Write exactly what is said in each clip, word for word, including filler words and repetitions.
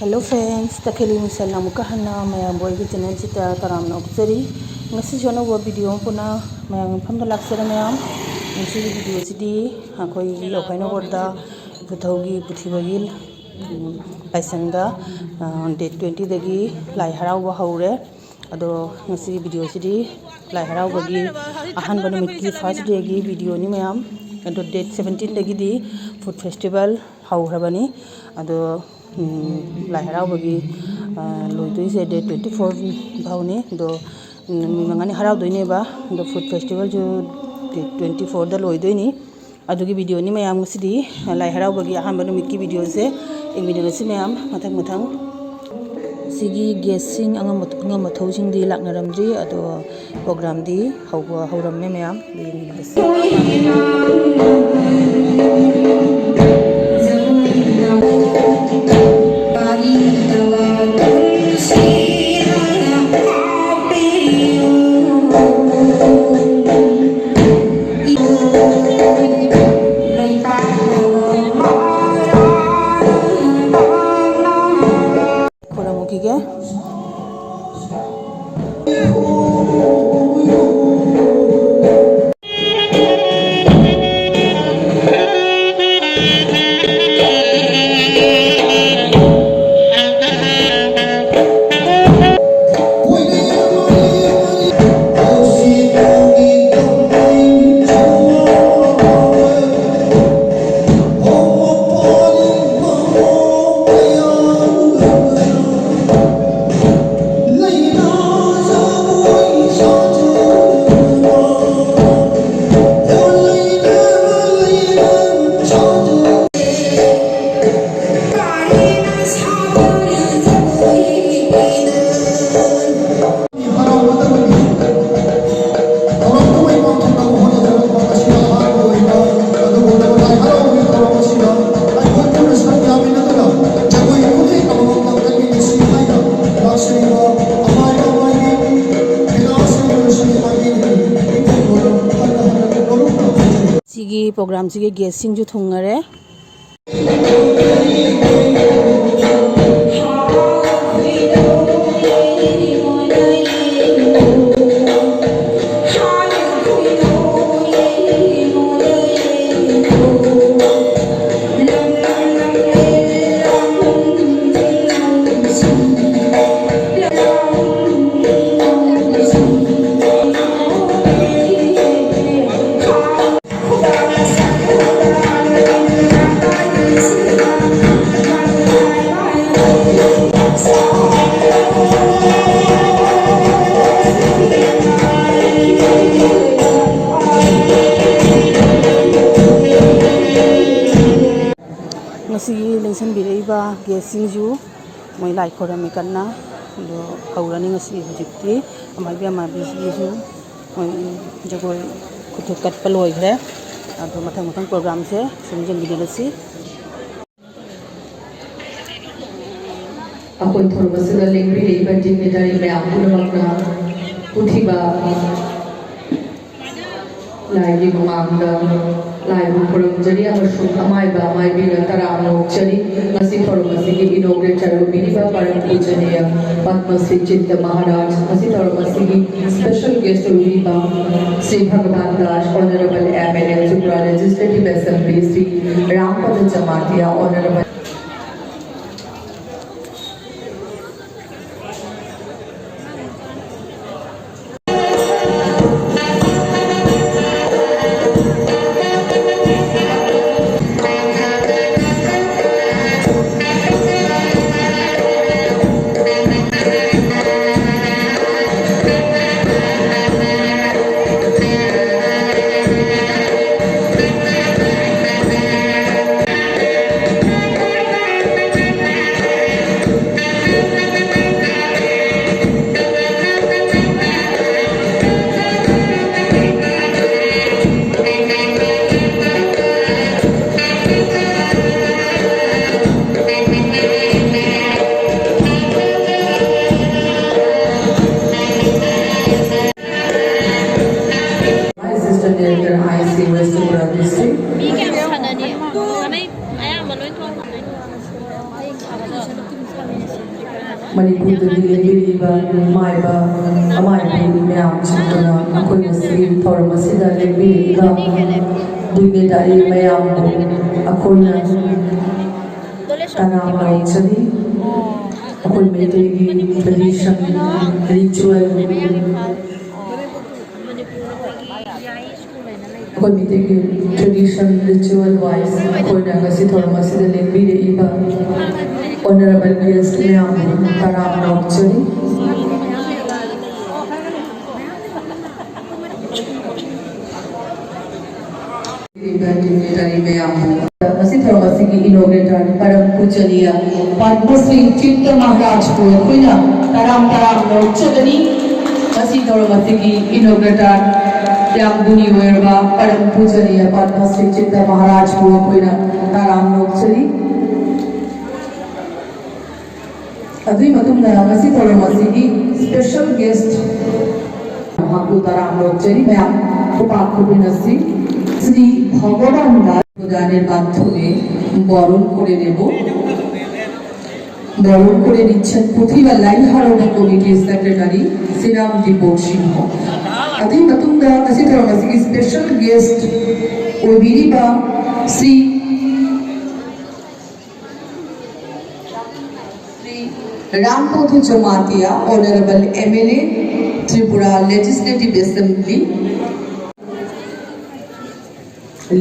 Hello friends, ꯇꯈꯦꯜꯒꯤ ꯃꯤꯡꯁꯦꯜꯅ ꯑꯃꯨꯛꯀ ꯍꯟꯅ ꯃꯌꯥꯝꯕꯨ ꯑꯩꯒꯤ channelꯁꯤꯗ ꯇꯔꯥꯝꯅ ꯑꯣꯛꯆꯔꯤ꯫ ꯉꯁꯤꯁꯨ ꯑꯅꯧꯕ video ꯑꯃ ꯄꯨꯟꯅ ꯃꯌꯥꯝꯒꯤ ꯃꯐꯝꯗ ꯂꯥꯛꯆꯔꯦ ꯃꯌꯥꯝ꯫ ꯉꯁꯤꯒꯤ videoꯁꯤꯗꯤ ꯑꯩꯈꯣꯏꯒꯤ ꯂꯧꯈꯥꯏꯅꯧꯒꯣꯜꯗ ꯏꯕꯨꯙꯧꯒꯤ ꯄꯨꯊꯤꯕꯒꯤ, ꯎꯝ, ꯂꯥꯏꯁꯪꯗ, ꯑ, date twentyꯗꯒꯤ ꯂꯥꯏ ꯍꯔꯥꯎꯕ ꯍꯧꯔꯦ꯫ ꯑꯗꯣ ꯉꯁꯤꯒꯤ videoꯁꯤꯗꯤ ꯂꯥꯏ ꯍꯔꯥꯎꯕꯒꯤ ꯑꯍꯥꯟꯕ ꯅꯨꯃꯤꯠꯀꯤ first dayꯒꯤ videoꯅꯤ ꯃꯌꯥꯝ꯫ ꯑꯗꯣ date seventeenꯗꯒꯤꯗꯤ food festival ꯍꯧꯈ꯭ꯔꯕꯅꯤ꯫ ꯑꯗꯣ, ꯎꯝ, ꯂꯥꯏ ꯍꯔꯥꯎꯕꯒꯤ, ꯑ, ꯂꯣꯏꯗꯣꯏꯁꯦ date twenty four ꯐꯥꯎꯅꯤ꯫ ꯑꯗꯣ, ꯎꯝ, ꯅꯨꯃꯤꯠ ꯃꯉꯥꯅꯤ ꯍꯔꯥꯎꯗꯣꯏꯅꯦꯕ꯫ ꯑꯗꯣ food festivalꯁꯨ date twenty fourꯗ ꯂꯣꯏꯗꯣꯏꯅꯤ꯫ ꯑꯗꯨꯒꯤ videoꯅꯤ ꯃꯌꯥꯝ꯫ ꯉꯁꯤꯗꯤ ꯂꯥꯏ ꯍꯔꯥꯎꯕꯒꯤ ꯑꯍꯥꯟꯕ ꯅꯨꯃꯤꯠꯀꯤ videoꯁꯦ ꯌꯦꯡꯃꯤꯟꯅꯔꯁꯤ ꯃꯌꯥꯝ, ꯃꯊꯪ ꯃꯊꯪ꯫ ꯁꯤꯒꯤ guestꯁꯤꯡ, ꯑꯉꯝ ꯑꯉꯝ ꯑꯊꯧꯁꯤꯡꯗꯤ ꯂꯥꯛꯅꯔꯝꯗ꯭ꯔꯤ, ꯑꯗꯣ programꯗꯤ ꯍꯧꯕ ꯍꯧꯔꯝꯃꯦ ꯃꯌꯥꯝ, ꯑꯗꯨ ꯌꯦꯡꯃꯤꯟꯅꯔꯁꯤ꯫ ꯈꯣꯏꯔꯝꯃꯨꯈꯤꯒꯦ꯫ ꯁꯤꯒꯤ programꯁꯤꯒꯤ guestꯁꯤꯡꯁꯨ ꯊꯨꯡꯉꯔꯦ꯫ ꯆꯪꯁꯤꯟꯕꯤꯔꯛꯏꯕ ꯒꯦꯁꯁꯤꯡꯁꯨ ꯃꯣꯏ ꯂꯥꯏ ꯈꯣꯏꯔꯝꯃꯤ ꯀꯟꯅ꯫ ꯑꯗꯣ ꯍꯧꯔꯅꯤ ꯉꯁꯤ꯫ ꯍꯧꯖꯤꯛꯇꯤ ꯑꯃꯥꯏꯕꯤ ꯑꯃꯥꯏꯕꯤꯁꯤꯡꯁꯨ ꯃꯣꯏ ꯖꯒꯣꯏ ꯈꯨꯠꯊꯦꯛ ꯀꯠꯄ ꯂꯣꯏꯈ꯭ꯔꯦ꯫ ꯑꯗꯣ ꯃꯊꯪ ꯃꯊꯪ ꯄ꯭ꯔꯣꯒ꯭ꯔꯥꯝꯁꯦ ꯁꯨꯝ ꯌꯦꯡꯃꯤꯟꯅꯔꯁꯤ꯫ ꯑꯩꯈꯣꯏ ꯊꯧꯔꯝ ꯑꯁꯤꯗ ꯂꯦꯡꯕꯤꯔꯛꯏꯕ dignitary ꯃꯌꯥꯝ ꯄꯨꯝꯅꯃꯛꯅ ꯄꯨꯊꯤꯕ ꯂꯥꯏꯒꯤ ꯃꯃꯥꯡꯗ ꯂꯥꯏꯕꯨ ꯈꯨꯔꯨꯝꯖꯔꯤ ꯑꯃꯁꯨꯡ ꯑꯃꯥꯏꯕ ꯑꯃꯥꯏꯕꯤꯅ ꯇꯔꯥꯝꯅ ꯑꯣꯛꯆꯔꯤ꯫ ꯉꯁꯤ ꯊꯧꯔꯝ ꯑꯁꯤꯒꯤ inaugural ꯑꯣꯏꯕꯤꯔꯤꯕ ꯄꯔꯝ ꯄꯨꯖꯅꯤꯌ ꯄꯗꯃ ꯁ꯭ꯔꯤ ꯆꯤꯟꯇ ꯃꯍꯥꯔꯥꯖ, ꯉꯁꯤ ꯊꯧꯔꯝ ꯑꯁꯤꯒꯤ special guest ꯑꯣꯏꯕꯤꯔꯤꯕ Shri ꯚꯒꯕꯥꯟ Das, Honorable M L A, Tripura Legislative Assembly, Shri ꯔꯥꯝꯄꯗ ꯖꯃꯥꯇꯤꯌꯥ, Honorable Assistant Director, I C, West Tripura District. ꯃꯤ ꯀꯌꯥꯝ ꯁꯥꯟꯅꯅꯤ? ꯑꯌꯥꯝꯕ ꯂꯣꯏ ꯊꯣꯛꯈ꯭ꯔꯦ꯫ ꯃꯅꯤꯄꯨꯔꯗꯒꯤ ꯂꯦꯡꯕꯤꯔꯛꯏꯕ ꯃꯥꯏꯕ ꯑꯃꯥꯏꯕꯤ ꯃꯌꯥꯝꯁꯤꯡꯗꯨꯅ ꯑꯩꯈꯣꯏ ꯉꯁꯤꯒꯤ ꯊꯧꯔꯝ ꯑꯁꯤꯗ ꯂꯦꯡꯕꯤꯔꯛꯏꯕ dignitary ꯃꯌꯥꯝꯕꯨ ꯑꯩꯈꯣꯏꯅ ꯇꯔꯥꯝꯅ ꯑꯣꯛꯆꯔꯤ꯫ ꯑꯩꯈꯣꯏ ꯃꯩꯇꯩꯒꯤ tradition, ritual, ꯑꯩꯈꯣꯏ ꯃꯩꯇꯩꯒꯤ tradition, ritual wise ꯑꯩꯈꯣꯏꯅ ꯉꯁꯤ ꯊꯧꯔꯝ ꯑꯁꯤꯗ ꯂꯦꯡꯕꯤꯔꯛꯏꯕ honorable guest ꯃꯌꯥꯝꯕꯨ ꯇꯔꯥꯝꯅ ꯑꯣꯛꯆꯔꯤ꯫ Dignitary ꯃꯌꯥꯝꯕꯨ ꯉꯁꯤ ꯊꯧꯔꯝ ꯑꯁꯤꯒꯤ ꯏꯅꯣꯒ꯭ꯔꯦꯇꯔ ꯄꯔꯝ ꯄꯨꯖꯅꯤꯌ ꯄꯗꯃꯁ꯭ꯔꯤ ꯆꯤꯠꯇ ꯃꯍꯥꯔꯥꯖꯄꯨ ꯑꯩꯈꯣꯏꯅ ꯇꯔꯥꯝ ꯇꯔꯥꯝꯅ ꯑꯣꯛꯆꯒꯅꯤ꯫ ꯉꯁꯤ ꯊꯧꯔꯝ ꯑꯁꯤꯒꯤ ꯏꯅꯣꯒ꯭ꯔꯦꯇꯔ ꯌꯥꯝ ꯒꯨꯅꯤ ꯑꯣꯏꯔꯕ ꯄꯔꯝ ꯄꯨꯖꯅꯤꯌ ꯄꯗꯃꯁ꯭ꯔꯤ ꯆꯤꯠꯇ ꯃꯍꯥꯔꯥꯖꯄꯨ ꯑꯩꯈꯣꯏꯅ ꯇꯔꯥꯝꯅ ꯑꯣꯛꯆꯔꯤ꯫ ꯑꯗꯨꯒꯤ ꯃꯇꯨꯡꯗ ꯉꯁꯤ ꯊꯧꯔꯝ ꯑꯁꯤꯒꯤ ꯁ꯭ꯄꯦꯁꯦꯜ ꯒꯦꯁ꯭ꯠ ꯃꯍꯥꯛꯄꯨ ꯇꯔꯥꯝꯅ ꯑꯣꯛꯆꯔꯤ꯫ ꯃꯌꯥꯝ ꯈꯨꯄꯥꯛ ꯈꯨꯕꯤꯅꯁꯤ꯫ শ্রী ভগবান দাস প্রদানের মাধ্যমে বরণ করে নেব। বরণ করে নিচ্ছেন পুথিবা লাইহারবা কমিটির সেক্রেটারি শ্রীরাম দীপক সিংহ। ꯑꯗꯨꯒꯤ ꯃꯇꯨꯡꯗ ꯉꯁꯤ ꯊꯧꯔꯝ ꯑꯁꯤꯒꯤ ꯁ꯭ꯄꯦꯁꯦꯜ ꯒꯦꯁ꯭ꯠ ꯑꯣꯏꯕꯤꯔꯤꯕ Shri Shri Rampada Jamatia, honourable M L A, Tripura legislative assembly,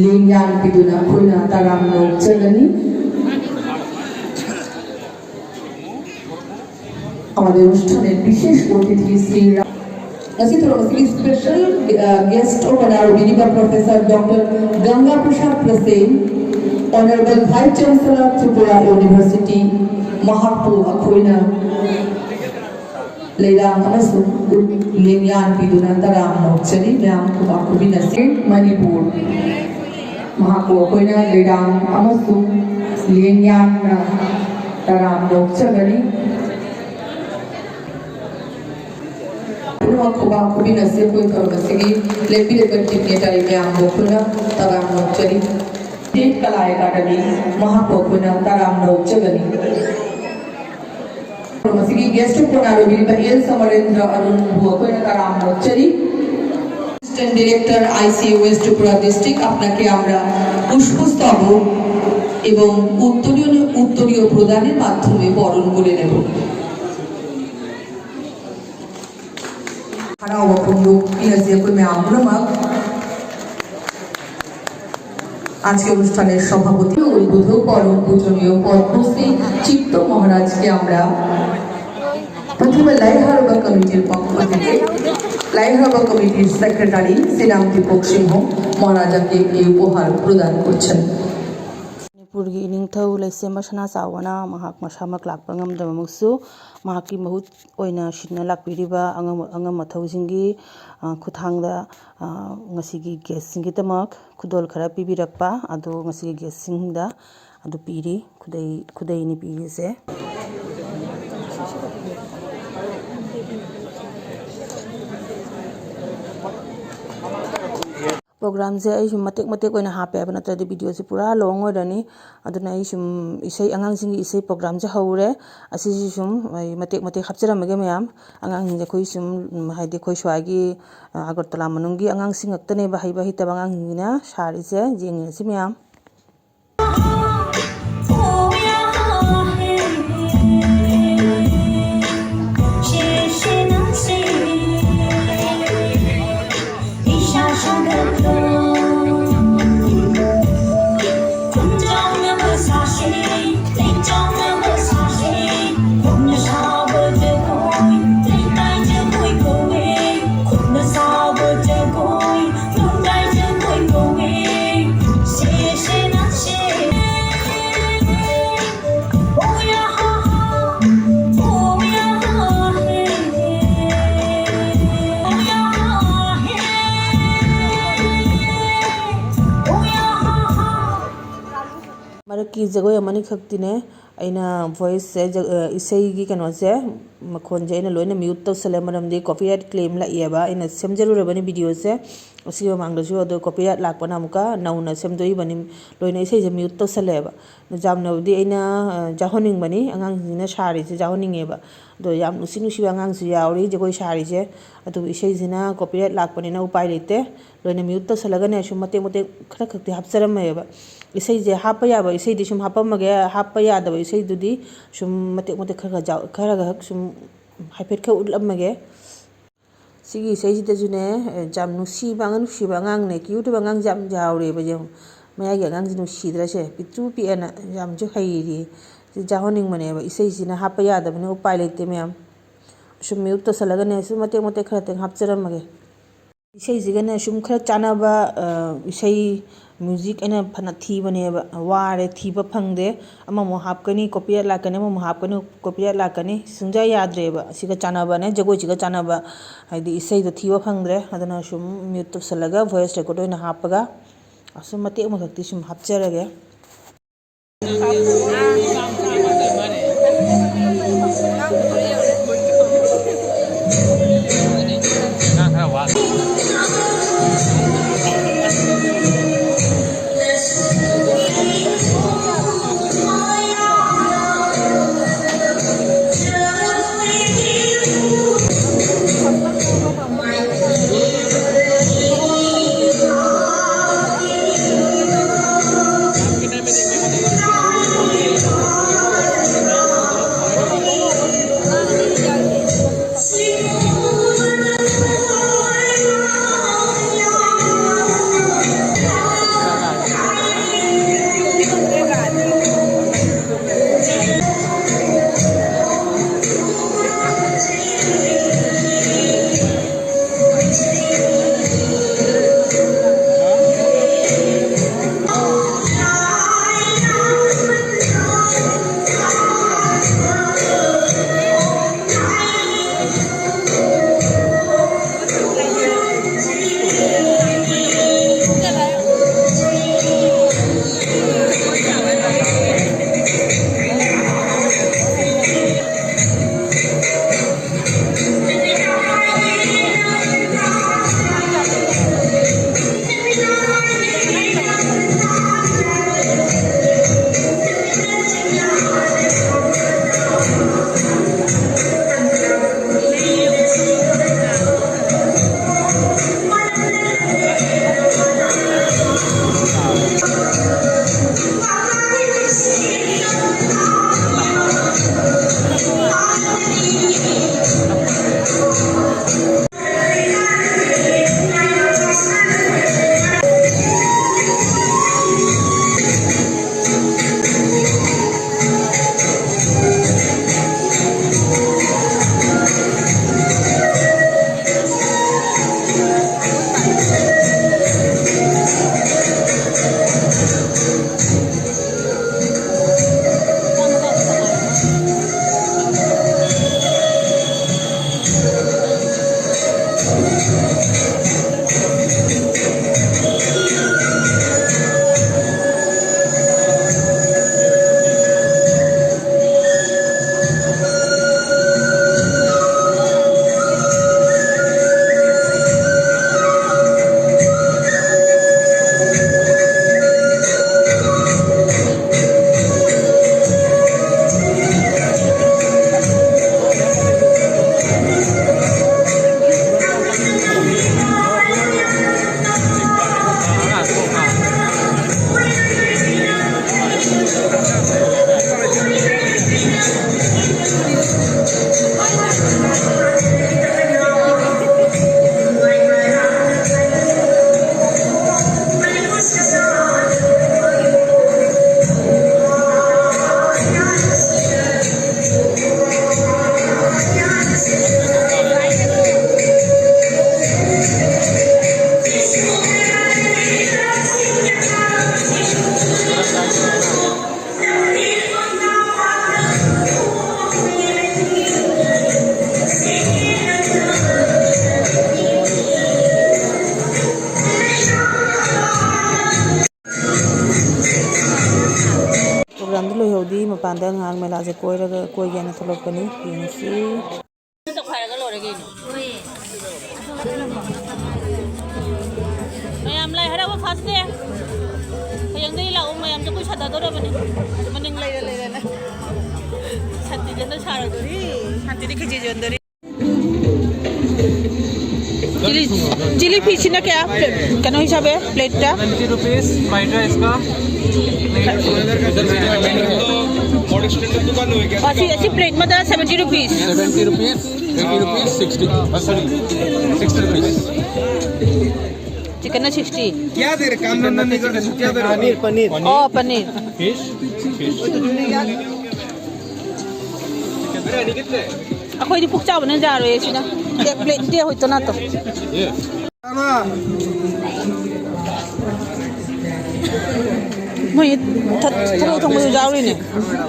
ꯂꯦꯡꯌꯥꯟ ꯄꯤꯗꯨꯅ ꯑꯩꯈꯣꯏꯅ ꯇꯔꯥꯝꯅ ꯑꯣꯛꯆꯒꯅꯤ꯫ আমাদের অনুষ্ঠানের বিশেষ অতিথি শ্রী রা-, ꯉꯁꯤ ꯊꯧꯔꯝ ꯑꯁꯤꯒꯤ ꯁ꯭ꯄꯦꯁꯦꯜ ꯒꯦꯁ꯭ꯠ ꯑꯣꯐ ꯑꯣꯅꯔ ꯑꯣꯏꯕꯤꯔꯤꯕ ꯄ꯭ꯔꯣꯐꯦꯁꯔ ꯗꯣꯛꯇꯔ ꯒꯪꯒꯥ Prasad Prasain, honourable vice chancellor Tripura university, ꯃꯍꯥꯛꯄꯨ ꯑꯩꯈꯣꯏꯅ ꯂꯩꯔꯥꯡ ꯑꯃꯁꯨꯡ ꯂꯦꯡꯌꯥꯟ ꯄꯤꯗꯨꯅ ꯇꯔꯥꯝꯅ ꯑꯣꯛꯆꯔꯤ꯫ ꯃꯌꯥꯝ ꯈꯨꯕꯥꯛ ꯈꯨꯕꯤꯅꯁꯤ꯫ ꯃꯅꯤꯄꯨꯔ, ꯃꯍꯥꯛꯄꯨ ꯑꯩꯈꯣꯏꯅ ꯂꯩꯔꯥꯡ ꯑꯃꯁꯨꯡ ꯂꯦꯡꯌꯥꯟꯅ ꯇꯔꯥꯝꯅ ꯑꯣꯛꯆꯒꯅꯤ꯫ ꯄꯨꯝꯅꯃꯛ ꯈꯨꯕꯥꯛ ꯈꯨꯕꯤꯅꯁꯤ꯫ ꯑꯩꯈꯣꯏ ꯊꯧꯔꯝ ꯑꯁꯤꯒꯤ ꯂꯦꯞꯄꯤꯔꯤꯕ ꯗꯤꯒꯅꯤꯇꯔꯤ ꯃꯌꯥꯝꯕꯨ ꯑꯩꯈꯣꯏꯅ ꯇꯔꯥꯝꯅ ꯑꯣꯛꯆꯔꯤ꯫ ꯁ꯭ꯇꯦꯠ ꯀꯂꯥ ꯑꯦꯀꯥꯗꯃꯤ, ꯃꯍꯥꯛꯄꯨ ꯑꯩꯈꯣꯏꯅ ꯇꯔꯥꯝꯅ ꯑꯣꯛꯆꯒꯅꯤ꯫ ꯊꯧꯔꯝ ꯑꯁꯤꯒꯤ ꯒꯦꯁ꯭ꯠ ꯑꯣꯐ ꯑꯣꯅꯔ ꯑꯣꯏꯕꯤꯔꯤꯕ ꯑꯦꯜ ꯁꯃꯔꯦꯟꯗ꯭ꯔ ꯑꯔꯨꯟꯕꯨ ꯑꯩꯈꯣꯏꯅ ꯇꯔꯥꯝꯅ ꯑꯣꯛꯆꯔꯤ꯫ Assistant Director I C A West Tripura District, আপনাকে আমরা পুষ্পস্তবক এবং উত্তরীয়, উত্তরীয় প্রদানের মাধ্যমে বরণ করে নেব। ꯍꯔꯥꯎꯕ ꯐꯣꯡꯗꯣꯛꯄꯤꯔꯁꯤ ꯑꯩꯈꯣꯏ ꯃꯌꯥꯝ ꯄꯨꯝꯅꯃꯛ। আজকে অনুষ্ঠানের সভাপতি উদ্বোধক পরম পূজনীয় পদ্মশ্রী চিত্ত মহারাজকে আমরা প্রথমে লাইহারবা কমিটির পক্ষ থেকে, লাইহারবা কমিটির সেক্রেটারি শ্রীরাম দীপক সিংহ মহারাজাকে এই উপহার প্রদান করছেন। ꯃꯅꯤꯄꯨꯔꯒꯤ ꯏꯅꯤꯡꯊꯧ ꯂꯩꯁꯦꯝꯕ ꯁꯅꯥ ꯆꯥꯎꯕꯅ ꯃꯍꯥꯛ ꯃꯁꯥꯃꯛ ꯂꯥꯛꯄ ꯉꯝꯗꯕꯃꯛꯁꯨ, ꯃꯍꯥꯛꯀꯤ ꯃꯍꯨꯠ ꯑꯣꯏꯅ ꯁꯤꯟꯅ ꯂꯥꯛꯄꯤꯔꯤꯕ ꯑꯉꯝ-, ꯑꯉꯝ ꯑꯊꯧꯁꯤꯡꯒꯤ, ꯑ, ꯈꯨꯠꯊꯥꯡꯗ, ꯑ, ꯉꯁꯤꯒꯤ guestꯁꯤꯡꯒꯤꯗꯃꯛ ꯈꯨꯗꯣꯜ ꯈꯔ ꯄꯤꯕꯤꯔꯛꯄ ꯑꯗꯨ ꯉꯁꯤꯒꯤ guestꯁꯤꯡꯗ ꯑꯗꯨ ꯄꯤꯔꯤ꯫ ꯈꯨꯗꯩ, ꯈꯨꯗꯩꯅꯤ ꯄꯤꯔꯤꯁꯦ꯫ Programꯁꯦ ꯑꯩꯁꯨ ꯃꯇꯦꯛ ꯃꯇꯦꯛ ꯑꯣꯏꯅ ꯍꯥꯞꯄꯦ ꯍꯥꯏꯕ, ꯅꯠꯇ꯭ꯔꯗꯤ videoꯁꯦ ꯄꯨꯔꯥ long ꯑꯣꯏꯔꯅꯤ꯫ ꯑꯗꯨꯅ ꯑꯩ ꯁꯨꯝ ꯏꯁꯩ, ꯑꯉꯥꯡꯁꯤꯡꯒꯤ ꯏꯁꯩ programꯁꯦ ꯍꯧꯔꯦ꯫ ꯑꯁꯤꯁꯨ ꯁꯨꯝ ꯑꯩ ꯃꯇꯦꯛ ꯃꯇꯦꯛ ꯍꯥꯞꯆꯔꯝꯃꯒꯦ ꯃꯌꯥꯝ꯫ ꯑꯉꯥꯡꯁꯤꯡꯁꯦ ꯑꯩꯈꯣꯏ ꯁꯨꯝ, ꯎꯝ, ꯍꯥꯏꯗꯤ ꯑꯩꯈꯣꯏ ꯁ꯭ꯋꯥꯏꯒꯤ, ꯑ, ꯑꯒꯔꯇꯂꯥ ꯃꯅꯨꯡꯒꯤ ꯑꯉꯥꯡꯁꯤꯡ ꯉꯥꯛꯇꯅꯦꯕ, ꯍꯩꯕ ꯍꯩꯇꯕ ꯑꯉꯥꯡꯁꯤꯡꯁꯤꯅ ꯁꯥꯔꯤꯁꯦ꯫ ꯌꯦꯡꯃꯤꯟꯅꯁꯤ ꯃꯌꯥꯝ꯫ ꯃꯔꯛꯀꯤ ꯖꯒꯣꯏ ꯑꯃꯅꯤ ꯈꯛꯇꯤꯅꯦ ꯑꯩꯅ voiceꯁꯦ, ꯖ-, ꯑ, ꯏꯁꯩꯒꯤ ꯀꯩꯅꯣꯁꯦ, ꯃꯈꯣꯟꯁꯦ ꯑꯩꯅ ꯂꯣꯏꯅ mute ꯇꯧꯁꯜꯂꯦ, ꯃꯔꯝꯗꯤ copyright claim ꯂꯥꯛꯏꯑꯕ꯫ ꯑꯩꯅ ꯁꯦꯝꯖꯔꯨꯔꯕꯅꯤ videoꯁꯦ ꯑꯁꯤꯒꯤ ꯃꯃꯥꯡꯗꯁꯨ, ꯑꯗꯣ copyright ꯂꯥꯛꯄꯅ ꯑꯃꯨꯛꯀ ꯅꯧꯅ ꯁꯦꯝꯗꯣꯛꯏꯕꯅꯤ꯫ ꯂꯣꯏꯅ ꯏꯁꯩꯁꯦ mute ꯇꯧꯁꯜꯂꯦꯕ꯫ ꯌꯥꯝꯅꯕꯨꯗꯤ ꯑꯩꯅ, ꯑ, ꯌꯥꯎꯍꯟꯅꯤꯡꯕꯅꯤ, ꯑꯉꯥꯡꯁꯤꯡꯁꯤꯅ ꯁꯥꯔꯤꯁꯦ ꯌꯥꯎꯍꯟꯅꯤꯡꯉꯦꯕ꯫ ꯑꯗꯣ ꯌꯥꯝ ꯅꯨꯡꯁꯤ ꯅꯨꯡꯁꯤꯕ ꯑꯉꯥꯡꯁꯨ ꯌꯥꯎꯔꯤ ꯖꯒꯣꯏ ꯁꯥꯔꯤꯁꯦ꯫ ꯑꯗꯨꯕꯨ ꯏꯁꯩꯁꯤꯅ copyright ꯂꯥꯛꯄꯅꯤꯅ ꯎꯄꯥꯏ ꯂꯩꯇꯦ꯫ ꯂꯣꯏꯅ mute ꯇꯧꯁꯜꯂꯒꯅꯦ ꯁꯨꯝ ꯃꯇꯦꯛ ꯃꯇꯦꯛ ꯈꯔ ꯈꯛꯇꯤ ꯍꯥꯞꯆꯔꯝꯃꯦꯕ꯫ ꯏꯁꯩꯁꯦ ꯍꯥꯞꯄ ꯌꯥꯕ ꯏꯁꯩꯗꯤ ꯁꯨꯝ ꯍꯥꯞꯄꯝꯃꯒꯦ, ꯍꯥꯞꯄ ꯌꯥꯗꯕ ꯏꯁꯩꯗꯨꯗꯤ ꯁꯨꯝ ꯃꯇꯦꯛ ꯃꯇꯦꯛ ꯈꯔ ꯈꯔ ꯖꯥꯎ-, ꯈꯔ ꯈꯛ ꯁꯨꯝ ꯍꯥꯏꯐꯦꯠ ꯈꯔ ꯎꯠꯂꯝꯃꯒꯦ꯫ ꯁꯤꯒꯤ ꯏꯁꯩꯁꯤꯗꯁꯨꯅꯦ, ꯑꯦ, ꯌꯥꯝ ꯅꯨꯡꯁꯤꯕ, ꯑꯉꯥꯡ ꯅꯨꯡꯁꯤꯕ ꯑꯉꯥꯡꯅꯦ, cute ꯑꯣꯏꯕ ꯑꯉꯥꯡꯁꯦ ꯌꯥꯝ ꯌꯥꯎꯔꯦꯕ꯫ ꯌꯦꯡꯉꯨ, ꯃꯌꯥꯏꯒꯤ ꯑꯉꯥꯡꯁꯦ ꯅꯨꯡꯁꯤꯗ꯭ꯔꯁꯦ, ꯄꯤꯛꯇ꯭ꯔꯨ ꯄꯤꯛꯑꯦꯅ ꯌꯥꯝꯁꯨ ꯍꯩꯔꯤ꯫ ꯁꯤ ꯌꯥꯎꯍꯟꯅꯤꯡꯕꯅꯦꯕ, ꯏꯁꯩꯁꯤꯅ ꯍꯥꯞꯄ ꯌꯥꯗꯕꯅꯤꯅ ꯎꯄꯥꯏ ꯂꯩꯇꯦ ꯃꯌꯥꯝ꯫ ꯁꯨꯝ mute ꯇꯧꯁꯜꯂꯒꯅꯦ, ꯁꯨꯝ ꯃꯇꯦꯛ ꯃꯇꯦꯛ ꯈꯔꯇꯪ ꯍꯥꯞꯆꯔꯝꯃꯒꯦ꯫ ꯏꯁꯩꯁꯤꯒꯅꯦ ꯁꯨꯝ ꯈꯔ ꯆꯥꯟꯅꯕ, ꯑ, ꯏꯁꯩ ꯃ꯭ꯌꯨꯖꯤꯛ ꯑꯩꯅ ꯐꯅ ꯊꯤꯕꯅꯦꯕ, ꯋꯥꯔꯦ, ꯊꯤꯕ ꯐꯪꯗꯦ꯫ ꯑꯃꯃꯨꯛ ꯍꯥꯞꯀꯅꯤ, ꯀꯣꯄꯤꯔꯥꯏꯠ ꯂꯥꯛꯀꯅꯤ, ꯑꯃꯃꯨꯛ ꯍꯥꯞꯀꯅꯤ, ꯀꯣꯄꯤꯔꯥꯏꯠ ꯂꯥꯛꯀꯅꯤ꯫ ꯁꯨꯡꯌꯥ ꯌꯥꯗ꯭ꯔꯦꯕ꯫ ꯑꯁꯤꯒ ꯆꯥꯟꯅꯕꯅꯦ, ꯖꯒꯣꯏꯁꯤꯒ ꯆꯥꯟꯅꯕ, ꯍꯥꯏꯗꯤ ꯏꯁꯩꯗꯣ ꯊꯤꯕ ꯐꯪꯗ꯭ꯔꯦ꯫ ꯑꯗꯨꯅ ꯁꯨꯝ ꯃ꯭ꯌꯨꯠ ꯇꯧꯁꯜꯂꯒ ꯚꯣꯏꯁ ꯔꯦꯀꯣꯔꯗ ꯑꯣꯏꯅ ꯍꯥꯞꯄꯒ ꯑꯁꯨꯝ ꯃꯇꯦꯛ ꯑꯃꯈꯛꯇꯤ ꯁꯨꯝ ꯍꯥꯞꯆꯔꯒꯦ꯫ ꯃꯄꯥꯟꯗ ꯉꯥꯏꯍꯥꯛ ꯃꯦꯂꯥꯁꯦ ꯀꯣꯏꯔꯒ, ꯀꯣꯏꯒꯦꯅ ꯊꯣꯛꯂꯛꯄꯅꯤ꯫ ꯌꯦꯡꯉꯁꯤ꯫ ꯇꯧꯈꯥꯏꯔꯒ ꯂꯣꯏꯔꯦ ꯀꯩꯅꯣ꯫ ꯃꯌꯥꯝ ꯂꯥꯏ ꯍꯔꯥꯎꯕ first day꯫ ꯍꯌꯦꯡꯗꯒꯤ ꯂꯥꯛꯑꯣ ꯃꯌꯥꯝꯁꯦ, ꯑꯩꯈꯣꯏ ꯁꯥꯗꯗꯧꯔꯕꯅꯤ꯫ ꯃꯅꯤꯡ ꯂꯩꯔ ꯂꯩꯔꯅ ꯁꯥꯟꯇꯤꯗ ꯍꯟꯗꯛ ꯁꯥꯔꯣꯏꯗꯣꯔꯤ꯫ ꯁꯥꯟꯇꯤꯗ ꯈꯦꯆꯤ ꯌꯣꯟꯗꯣꯔꯤ꯫ चिली, चिली फिश ना क्या? प्ले-, क्या नाम हिसाब है प्लेट का? ट्वेंटी रुपीज फ्राइड राइस का। ऐसी, ऐसी प्लेट में था seventy rupees. Seventy rupees, eighty rupees, sixty, sorry, sixty rupees. Chicken ना सिक्सटी। क्या दे रहे? काम धंधा नहीं कर रहे, क्या दे रहे? पनीर, पनीर। ओ, पनीर। Fish, fish. ꯑꯩꯈꯣꯏꯗꯤ ꯄꯨꯛ ꯆꯥꯎꯕꯅ ꯌꯥꯔꯣꯏꯌꯦ ꯁꯤꯅ꯫ ꯇꯦꯛ ꯄ꯭ꯂꯦꯠ ꯇꯦꯛ ꯍꯣꯏ ꯇꯣꯅꯥꯇꯣ꯫ ꯃꯣꯏ ꯊ-, ꯊꯔꯣꯏ ꯊꯣꯡꯕꯁꯨ ꯌꯥꯎꯔꯤꯅꯦ꯫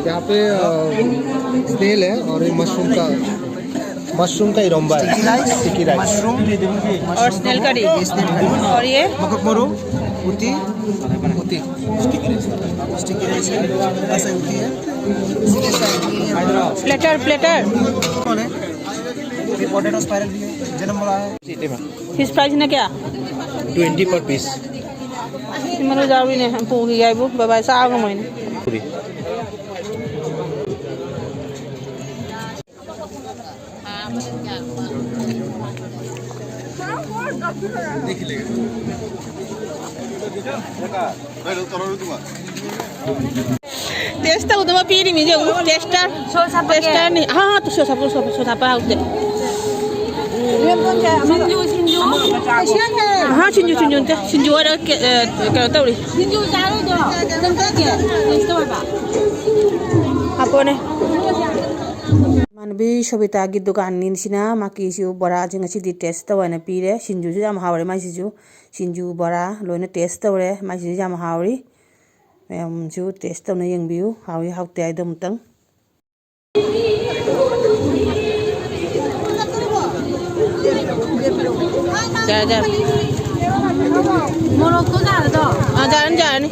यहाँ पे, अ, snail है और ये मशरूम का, मशरूम का इरोम्बा है। Sticky rice. Sticky rice. Mushroom. और स्नेल करी। ये स्नेल करी। और ये? मकुक मरू, उती, उती। स्टिकी राइस है, ऐसे उती है। Platter, platter. कौन है? ये पोटैटो स्पाइरल भी है, जन्म वाला है। फिश फ्राई ꯁꯤꯅ ꯀꯌꯥ? ट्वेंटी पर पीस। ꯁꯤ ꯃꯔꯨ ꯌꯥꯎꯔꯤꯅꯦ, ꯄꯨꯈꯤꯒꯦ ꯍꯥꯏꯕꯨ, ꯕꯕꯥ ꯆꯥꯕ ꯉꯝꯃꯣꯏꯅꯦ꯫ पूरी। टेस्ट तो उधर पी रही मुझे, वो टेस्टर। सोस आप टेस्टर नहीं, हाँ, हाँ, तो सोस आप, सोस, सोस आप आओ दे। सिंजू, सिंजू। हाँ, सिंजू, सिंजू, सिंजू, सिंजू और क्या, क्या होता है? सिंजू चारों दो। तुम क्या किया? टेस्ट तो बता। आपने ꯏꯃꯥꯟꯅꯕꯤ ꯁꯣꯕꯤꯇꯥꯒꯤ ꯗꯨꯀꯥꯟꯅꯤꯁꯤꯅ ꯃꯥꯀꯤꯁꯨ ꯕꯣꯔꯥꯁꯦ ꯉꯁꯤꯗꯤ ꯇꯦꯁ ꯇꯧ ꯍꯥꯏꯅ ꯄꯤꯔꯦ꯫ ꯁꯤꯡꯖꯨꯁꯨ ꯌꯥꯝ ꯍꯥꯎꯔꯦ ꯃꯥꯏꯁꯤꯁꯨ꯫ ꯁꯤꯡꯖꯨ ꯕꯣꯔꯥ ꯂꯣꯏꯅ ꯇꯦꯁ ꯇꯧꯔꯦ꯫ ꯃꯥꯏꯁꯤꯁꯨ ꯌꯥꯝ ꯍꯥꯎꯔꯤ꯫ ꯃꯌꯥꯝꯁꯨ ꯇꯦꯁ ꯇꯧꯅ ꯌꯦꯡꯕꯤꯌꯨ꯫ ꯍꯥꯎꯏ ꯍꯥꯎꯇꯦ ꯍꯥꯏꯗꯣ ꯑꯃꯨꯛꯇꯪ꯫ ꯌꯥꯔꯦ, ꯌꯥꯔꯦ꯫ ꯃꯣꯔꯣꯛꯇꯣ ꯌꯥꯔꯗꯣ? ꯑꯥ, ꯌꯥꯔꯅꯤ, ꯌꯥꯔꯅꯤ꯫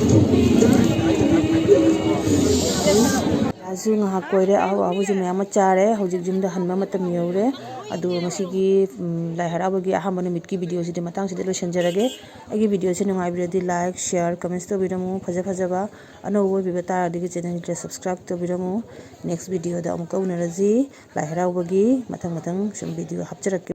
ꯌꯥꯁꯨ ꯉꯥꯏꯍꯥꯛ ꯀꯣꯏꯔꯦ, ꯑꯍꯥꯎ ꯑꯍꯥꯎꯕꯁꯨ ꯃꯌꯥꯝ ꯑꯃ ꯆꯥꯔꯦ꯫ ꯍꯧꯖꯤꯛ ꯌꯨꯝꯗ ꯍꯟꯕ ꯃꯇꯝ ꯌꯧꯔꯦ꯫ ꯑꯗꯨ ꯉꯁꯤꯒꯤ, ꯎꯝ, ꯂꯥꯏ ꯍꯔꯥꯎꯕꯒꯤ ꯑꯍꯥꯟꯕ ꯅꯨꯃꯤꯠꯀꯤ ꯚꯤꯗꯤꯑꯣꯁꯤꯗꯤ ꯃꯇꯥꯡꯁꯤꯗ ꯂꯣꯏꯁꯤꯟꯖꯔꯒꯦ꯫ ꯑꯩꯒꯤ ꯚꯤꯗꯤꯑꯣꯁꯤ ꯅꯨꯡꯉꯥꯏꯕꯤꯔꯗꯤ like, share, comments ꯇꯧꯕꯤꯔꯝꯃꯨ꯫ ꯐꯖ ꯐꯖꯕ ꯑꯅꯧꯕ ꯑꯣꯏꯕꯤꯕ ꯇꯥꯔꯒꯗꯤ ꯆꯦꯅꯦꯜꯁꯤꯗ subscribe ꯇꯧꯕꯤꯔꯝꯃꯨ꯫ Next ꯚꯤꯗꯤꯑꯣꯗ ꯑꯃꯨꯛꯀ ꯎꯅꯔꯁꯤ꯫ ꯂꯥꯏ ꯍꯔꯥꯎꯕꯒꯤ ꯃꯊꯪ ꯃꯊꯪ ꯁꯨꯝ ꯚꯤꯗꯤꯑꯣ ꯍꯥꯞꯆꯔꯛꯀꯦ꯫